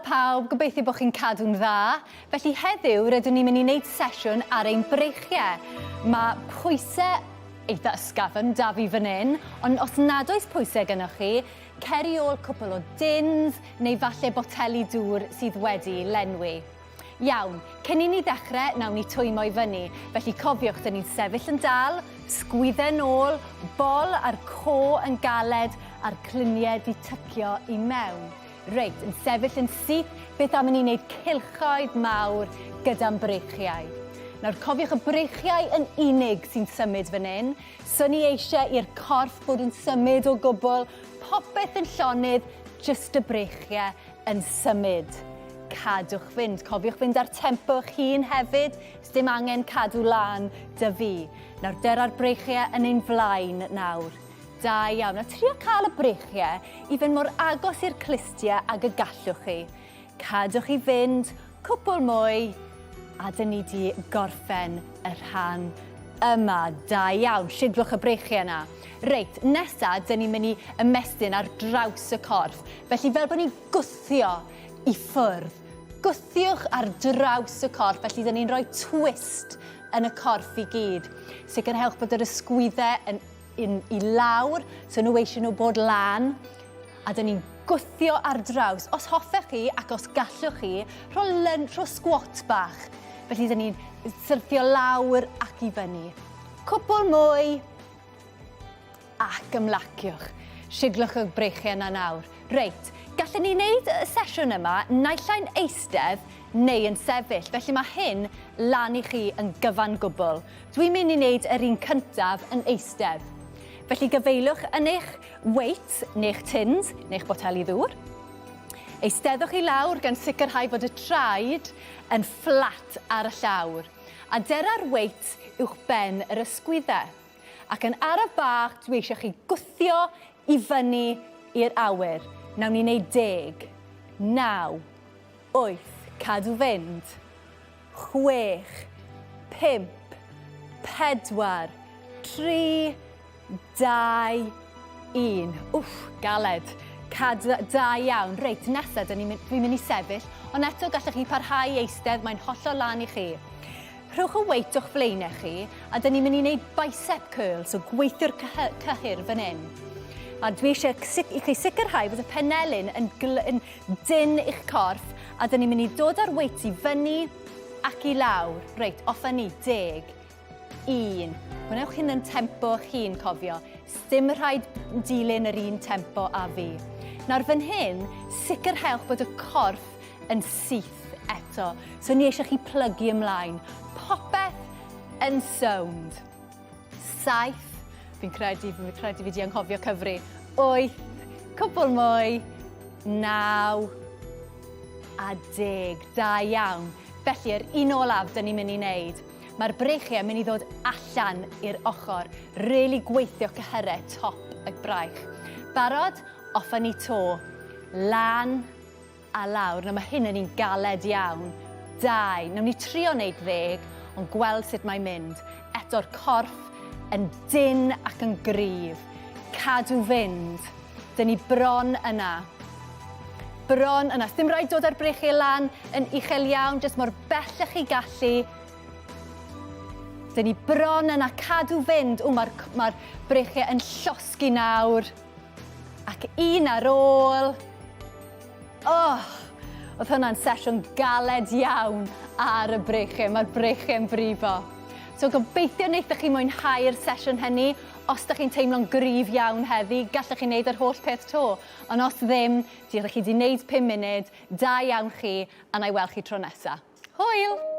pawb, gobeithio bod chi'n cadw'n dda. Felly heddiw rydyn ni'n mynd i wneud sesiwn ar ein breichiau. Mae pwysau eitha ysgafn da fi fan hyn, ond os nad oes pwysau gynnwch chi, cer i ôl cwpl o dins neu falle boteli dŵr sydd wedi lenwi. Iawn, cyn i ni ddechrau, nawn ni twymo i fyny. Felly cofiwch, dyn ni'n sefyll yn dal, sgwydde nôl, bol a'r co yn galed a'r cluniau di tycio i mewn. Reit, yn sefyll yn syth, beth am i ni wneud cylchoedd mawr gyda'n breichiau? Nawr cofiwch y breichiau yn unig sy'n symud fan hyn. Swn i eisiau i'r corff bod yn symud o gwbl, popeth yn llonydd, jyst y breichiau yn symud. Cadwch fynd. Cofiwch fynd ar tempo eich hun hefyd. Sdim angen cadw lan dy fi. Nawr dyra'r breichiau yn ein flaen nawr. Da iawn. A trio cael y breichiau i fynd mor agos i'r clustiau ag y gallwch chi. Cadwch i fynd cwpl mwy a dyn ni di gorffen y rhan yma. Da iawn. Siglwch y breichiau yna. Reit, nesa, dyn ni'n mynd i ymestyn ar draws y corff. Felly fel bod ni'n gwthio i ffwrdd. Gwthiwch ar draws y corff, felly dyn ni'n rhoi twist yn y corff i gyd. Sicrhewch bod yr ysgwyddau yn, yn, i lawr, so nhw eisiau nhw bod lan. A dyn ni'n gwthio ar draws. Os hoffech chi ac os gallwch chi, rho, lyn, rho squat bach. Felly dyn ni'n syrthio lawr ac i fyny. Cwpl mwy. Ac ymlaciwch. Siglwch y breichiau yna nawr. Reit, gallen ni wneud y sesiwn yma naill ai'n eistedd neu yn sefyll, felly mae hyn lan i chi yn gyfan gwbl. Dwi'n mynd i wneud yr un cyntaf yn eistedd. Felly gyfeilwch yn eich weights neu'ch tins neu'ch boteli ddŵr. Eisteddwch i lawr gan sicrhau fod y traed yn fflat ar y llawr. A dera'r weights uwch ben yr ysgwyddau. Ac yn araf bach dwi eisiau chi gwthio i fyny i'r awyr. Nawn ni wneud deg, naw, wyth, cadw fynd, chwech, pump, pedwar, tri, 2, 1. Wff, galed. Cad, da iawn. Reit, nesa, dwi'n mynd i sefyll, ond eto gallech chi parhau i eistedd, mae'n hollol lan i chi. Rhowch y weight o'ch flaenau chi, a dyn ni'n mynd i wneud bicep curl, so gweithio'r cyhyr fan hyn. A dwi eisiau i chi sicrhau bod y penelin yn, yn dyn i'ch corff, a dyn ni'n mynd i dod â'r weight i fyny ac i lawr. Reit, off â ni, deg, Un. Gwnewch hyn yn tempo eich hun, cofio. Sdim rhaid dilyn yr un tempo a fi. Nawr fan hyn, sicrhewch bod y corff yn syth eto. So ni eisiau chi plygu ymlaen. Popeth yn sownd. Saith, fi'n credu, fi'n credu fi di anghofio cyfri. Wyth, cwpl mwy, naw, a deg. Da iawn. Felly, yr un olaf dyn ni'n mynd i wneud. Mae'r breichiau yn mynd i ddod allan i'r ochr. Really gweithio cyhyrau top y braich. Barod? Off â ni to. Lan a lawr. Nawr mae hyn yn un galed iawn. Dau. Nawn ni trio wneud ddeg, ond gweld sut mae'n mynd. Eto'r corff yn dynn ac yn gryf. Cadw fynd. Dyn ni bron yna. Bron yna. Sdim rhaid dod â'r breichiau lan yn uchel iawn, jyst mor bell â chi gallu. Dyn ni bron yna, cadw fynd. O, mae'r mae breichiau yn llosgi nawr. Ac un ar ôl. Oh, oedd hwnna'n sesiwn galed iawn ar y breichiau. Mae'r breichiau'n brifo. So gobeithio wnaethoch chi mwynhau'r sesiwn hynny. Os ydych chi'n teimlo'n gryf iawn heddi, gallech chi wneud yr holl peth 'to. Ond os ddim, diolch i chi 'di wneud 5 munud, da iawn chi, a na i weld chi tro nesa. Hwyl!